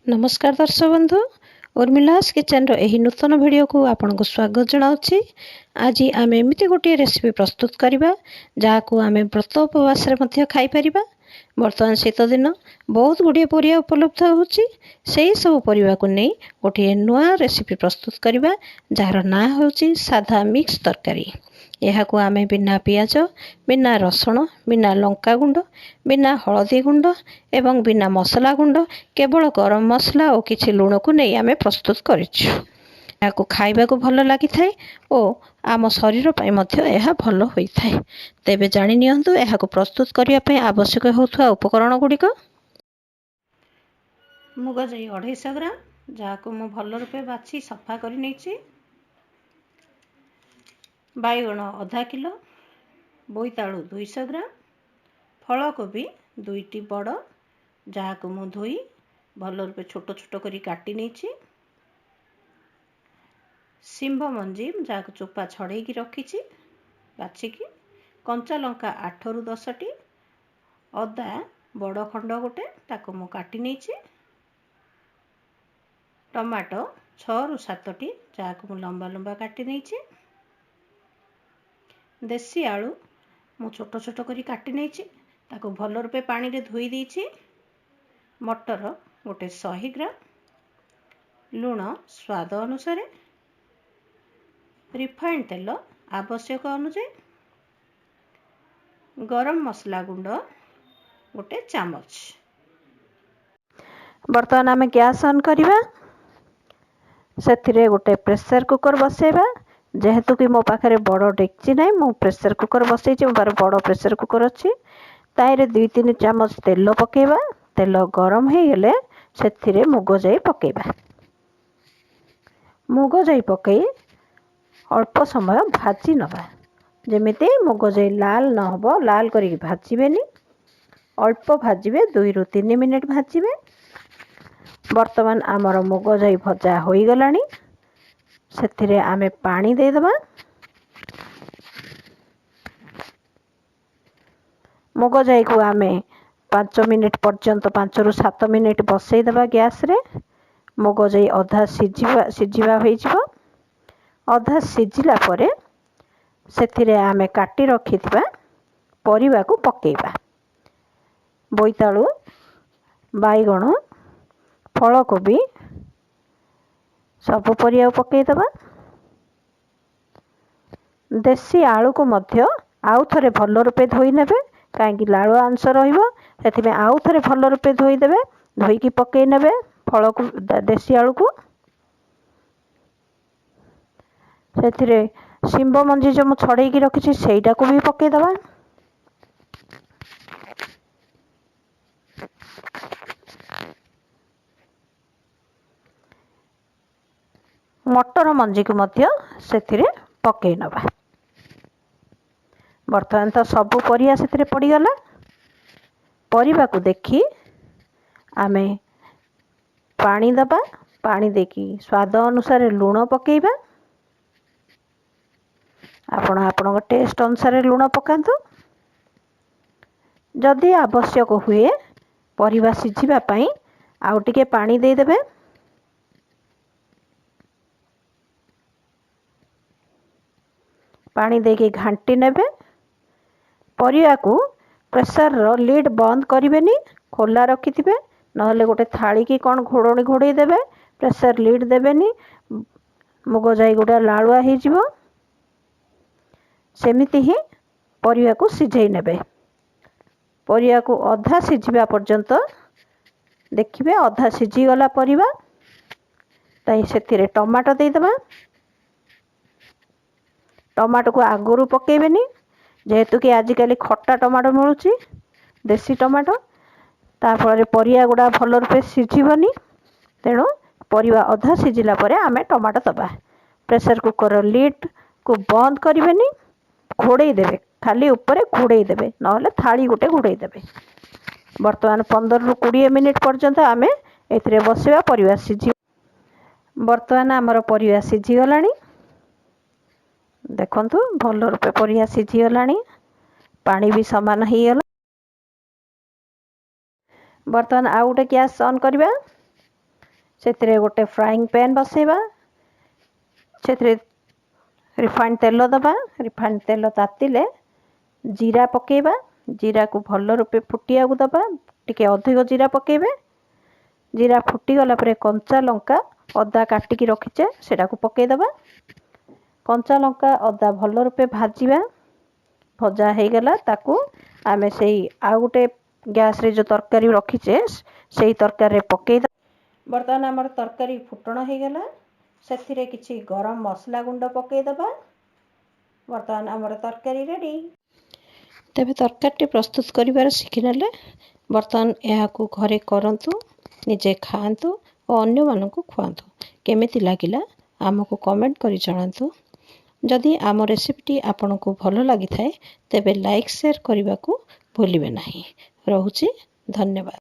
ନମସ୍କାର ଦର୍ଶକ ବନ୍ଧୁ, ଉର୍ମିଲାସ୍ କିଚେନ୍ର ଏହି ନୂତନ ଭିଡ଼ିଓକୁ ଆପଣଙ୍କୁ ସ୍ୱାଗତ ଜଣାଉଛି। ଆଜି ଆମେ ଏମିତି ଗୋଟିଏ ରେସିପି ପ୍ରସ୍ତୁତ କରିବା, ଯାହାକୁ ଆମେ ବ୍ରତ ଉପବାସରେ ମଧ୍ୟ ଖାଇପାରିବା। ବର୍ତ୍ତମାନ ଶୀତ ଦିନ, ବହୁତ ଗୁଡ଼ିଏ ପରିବା ଉପଲବ୍ଧ ହେଉଛି। ସେହି ସବୁ ପରିବାକୁ ନେଇ ଗୋଟିଏ ନୂଆ ରେସିପି ପ୍ରସ୍ତୁତ କରିବା, ଯାହାର ନାଁ ହେଉଛି ସାଧା ମିକ୍ସ ତରକାରୀ। ଏହାକୁ ଆମେ ବିନା ପିଆଜ, ବିନା ରସୁଣ, ବିନା ଲଙ୍କା ଗୁଣ୍ଡ, ବିନା ହଳଦୀ ଗୁଣ୍ଡ ଏବଂ ବିନା ମସଲା ଗୁଣ୍ଡ, କେବଳ ଗରମ ମସଲା ଓ କିଛି ଲୁଣକୁ ନେଇ ଆମେ ପ୍ରସ୍ତୁତ କରିଛୁ। ଏହାକୁ ଖାଇବାକୁ ଭଲ ଲାଗିଥାଏ ଓ ଆମ ଶରୀର ପାଇଁ ମଧ୍ୟ ଏହା ଭଲ ହୋଇଥାଏ। ତେବେ ଜାଣି ନିଅନ୍ତୁ ଏହାକୁ ପ୍ରସ୍ତୁତ କରିବା ପାଇଁ ଆବଶ୍ୟକ ହେଉଥିବା ଉପକରଣ ଗୁଡ଼ିକ। ମୁଗ ଯାଇ 250 ଗ୍ରାମ, ଯାହାକୁ ମୁଁ ଭଲ ରୂପେ ବାଛି ସଫା କରି ନେଇଛି। ବାଇଗଣ ଅଧା କିଲୋ, ବୋଇତାଳୁ 200 ଗ୍ରାମ, ଫଳକୋବି ଦୁଇଟି ବଡ଼, ଯାହାକୁ ମୁଁ ଧୋଇ ଭଲ ରୂପେ ଛୋଟ ଛୋଟ କରି କାଟି ନେଇଛି। ଶିମ୍ବ ମଞ୍ଜି, ଯାହାକୁ ଚୋପା ଛଡ଼େଇକି ରଖିଛି ବାଛିକି। କଞ୍ଚା ଲଙ୍କା 8ରୁ 10ଟି, ଅଦା ବଡ଼ ଖଣ୍ଡ ଗୋଟେ, ତାକୁ ମୁଁ କାଟି ନେଇଛି। ଟମାଟୋ 6ରୁ 7ଟି, ଯାହାକୁ ମୁଁ ଲମ୍ବା ଲମ୍ବା କାଟି ନେଇଛି। ଦେଶୀ ଆଳୁ ମୁଁ ଛୋଟ ଛୋଟ କରି କାଟି ନେଇଛି, ତାକୁ ଭଲ ରୂପେ ପାଣିରେ ଧୋଇ ଦେଇଛି। ମଟର ଗୋଟେ 100 ଗ୍ରାମ, ଲୁଣ ସ୍ୱାଦ ଅନୁସାରେ, ରିଫାଇଣ୍ଡ ତେଲ ଆବଶ୍ୟକ ଅନୁଯାୟୀ, ଗରମ ମସଲା ଗୁଣ୍ଡ ଗୋଟେ ଚାମଚ। ବର୍ତ୍ତମାନ ଆମେ ଗ୍ୟାସ୍ ଅନ୍ କରିବା। ସେଥିରେ ଗୋଟେ ପ୍ରେସର କୁକର୍ ବସାଇବା। ଯେହେତୁ କି ମୋ ପାଖରେ ବଡ଼ ଡେକ୍ଚି ନାହିଁ, ମୁଁ ପ୍ରେସର କୁକର୍ ବସେଇଛି। ମୋ ପାଖରେ ବଡ଼ ପ୍ରେସର କୁକର୍ ଅଛି। ତାହିଁରେ 2 3 ଚାମଚ ତେଲ ପକାଇବା। ତେଲ ଗରମ ହେଇଗଲେ ସେଥିରେ ମୁଗ ଯାଇ ପକାଇବା। ମୁଗ ଯାଇ ପକାଇ ଅଳ୍ପ ସମୟ ଭାଜି ନେବା, ଯେମିତି ମୁଗ ଯାଇ ଲାଲ ନ ହେବ। ଲାଲ କରିକି ଭାଜିବେନି, ଅଳ୍ପ ଭାଜିବେ, 2ରୁ 3 ମିନିଟ୍ ଭାଜିବେ। ବର୍ତ୍ତମାନ ଆମର ମୁଗ ଯାଇ ଭଜା ହୋଇଗଲାଣି। ସେଥିରେ ଆମେ ପାଣି ଦେଇଦେବା। ମୁଗ ଜାଇକୁ ଆମେ 5 ମିନିଟ୍ ପର୍ଯ୍ୟନ୍ତ, 5ରୁ 7 ମିନିଟ୍ ବସେଇଦେବା ଗ୍ୟାସ୍ରେ। ମୁଗ ଯାଇ ଅଧା ସିଝିବା ହୋଇଯିବ। ଅଧା ସିଝିଲା ପରେ ସେଥିରେ ଆମେ କାଟି ରଖିଥିବା ପରିବାକୁ ପକାଇବା। ବୋଇତାଳୁ, ବାଇଗଣ, ଫଳକୋବି, ସବୁ ପରିବାକୁ ପକାଇଦେବା। ଦେଶୀ ଆଳୁକୁ ମଧ୍ୟ ଆଉ ଥରେ ଭଲ ରୂପେ ଧୋଇ ନେବେ, କାହିଁକି ଲାଳୁଆ ଅଂଶ ରହିବ, ସେଥିପାଇଁ ଆଉ ଥରେ ଭଲ ରୂପେ ଧୋଇଦେବେ। ଧୋଇକି ପକାଇ ନେବେ ଫଳକୁ, ଦେଶୀ ଆଳୁକୁ। ସେଥିରେ ଶିମ୍ବ ମଞ୍ଜି ଯେଉଁ ମୁଁ ଛଡ଼େଇକି ରଖିଛି, ସେଇଟାକୁ ବି ପକାଇଦେବା। ମଟର ମଞ୍ଜିକୁ ମଧ୍ୟ ସେଥିରେ ପକାଇ ନେବା। ବର୍ତ୍ତମାନ ତ ସବୁ ପରିବା ସେଥିରେ ପଡ଼ିଗଲା। ପରିବାକୁ ଦେଖି ଆମେ ପାଣି ଦେବା। ପାଣି ଦେଇକି ସ୍ୱାଦ ଅନୁସାରେ ଲୁଣ ପକାଇବା। ଆପଣ ଆପଣଙ୍କ ଟେଷ୍ଟ ଅନୁସାରେ ଲୁଣ ପକାନ୍ତୁ। ଯଦି ଆବଶ୍ୟକ ହୁଏ ପରିବା ସିଝିବା ପାଇଁ, ଆଉ ଟିକେ ପାଣି ଦେଇଦେବେ। ପାଣି ଦେଇକି ଘାଣ୍ଟି ନେବେ। ପରିବାକୁ ପ୍ରେସରର ଲିଡ଼୍ ବନ୍ଦ କରିବେନି, ଖୋଲା ରଖିଥିବେ, ନହେଲେ ଗୋଟେ ଥାଳିକି କ'ଣ ଘୋଡ଼ଣୀ ଘୋଡ଼େଇ ଦେବେ। ପ୍ରେସର ଲିଡ଼୍ ଦେବେନି, ମୁଗ ଯାଇ ଗୁଡ଼ା ଲାଳୁଆ ହେଇଯିବ। ସେମିତି ହିଁ ପରିବାକୁ ସିଝେଇ ନେବେ। ପରିବାକୁ ଅଧା ସିଝିବା ପର୍ଯ୍ୟନ୍ତ ଦେଖିବେ। ଅଧା ସିଝିଗଲା ପରିବା, ତାଇ ସେଥିରେ ଟମାଟୋ ଦେଇଦେବା। ଟମାଟୋକୁ ଆଗରୁ ପକାଇବେନି, ଯେହେତୁ କି ଆଜିକାଲି ଖଟା ଟମାଟୋ ମିଳୁଛି, ଦେଶୀ ଟମାଟୋ, ତା ଫଳରେ ପରିବା ଗୁଡ଼ା ଭଲ ରୂପେ ସିଝିବନି। ତେଣୁ ପରିବା ଅଧା ସିଝିଲା ପରେ ଆମେ ଟମାଟୋ ଦେବା। ପ୍ରେସର କୁକର ଲିଡ଼୍କୁ ବନ୍ଦ କରିବେନି, ଘୋଡ଼େଇ ଦେବେ, ଖାଲି ଉପରେ ଘୋଡ଼େଇ ଦେବେ, ନହେଲେ ଥାଳି ଗୋଟେ ଘୋଡ଼େଇ ଦେବେ। ବର୍ତ୍ତମାନ 15ରୁ 20 ମିନିଟ୍ ପର୍ଯ୍ୟନ୍ତ ଆମେ ଏଥିରେ ବସିବା, ପରିବା ସିଝି। ବର୍ତ୍ତମାନ ଆମର ପରିବା ସିଝିଗଲାଣି। ଦେଖନ୍ତୁ, ଭଲ ରୂପେ ପରିବା ସିଝିଗଲାଣି, ପାଣି ବି ସମାନ ହେଇଗଲା। ବର୍ତ୍ତମାନ ଆଉ ଗୋଟେ ଗ୍ୟାସ୍ ଅନ୍ କରିବା। ସେଥିରେ ଗୋଟେ ଫ୍ରାଇଂ ପ୍ୟାନ୍ ବସାଇବା। ସେଥିରେ ରିଫାଇଣ୍ଡ ତେଲ ଦେବା। ରିଫାଇଣ୍ଡ ତେଲ ତାତିଲେ ଜିରା ପକାଇବା। ଜିରାକୁ ଭଲ ରୂପେ ଫୁଟିବାକୁ ଦେବା। ଟିକେ ଅଧିକ ଜିରା ପକାଇବେ। ଜିରା ଫୁଟିଗଲା ପରେ କଞ୍ଚା ଲଙ୍କା, ଅଦା କାଟିକି ରଖିଛେ, ସେଇଟାକୁ ପକାଇଦେବା। କଞ୍ଚା ଲଙ୍କା, ଅଦା ଭଲ ରୂପେ ଭାଜିବା। ଭଜା ହେଇଗଲା, ତାକୁ ଆମେ ସେଇ ଆଉ ଗୋଟେ ଗ୍ୟାସ୍ରେ ଯେଉଁ ତରକାରୀ ରଖିଛେ, ସେଇ ତରକାରୀରେ ପକାଇଦେବା। ବର୍ତ୍ତମାନ ଆମର ତରକାରୀ ଫୁଟଣ ହେଇଗଲା। ସେଥିରେ କିଛି ଗରମ ମସଲା ଗୁଣ୍ଡ ପକାଇଦେବା। ବର୍ତ୍ତମାନ ଆମର ତରକାରୀ ରେଡ଼ି। ତେବେ ତରକାରୀଟି ପ୍ରସ୍ତୁତ କରିବାର ଶିଖିନେଲେ। ବର୍ତ୍ତମାନ ଏହାକୁ ଘରେ କରନ୍ତୁ, ନିଜେ ଖାଆନ୍ତୁ ଓ ଅନ୍ୟମାନଙ୍କୁ ଖୁଆନ୍ତୁ। କେମିତି ଲାଗିଲା, ଆମକୁ କମେଣ୍ଟ କରି ଜଣାନ୍ତୁ। ଯଦି ଆମ ରେସିପିଟି ଆପଣଙ୍କୁ ଭଲ ଲାଗିଥାଏ, ତେବେ ଲାଇକ୍, ସେୟାର କରିବାକୁ ଭୁଲିବେ ନାହିଁ। ରହୁଛି, ଧନ୍ୟବାଦ।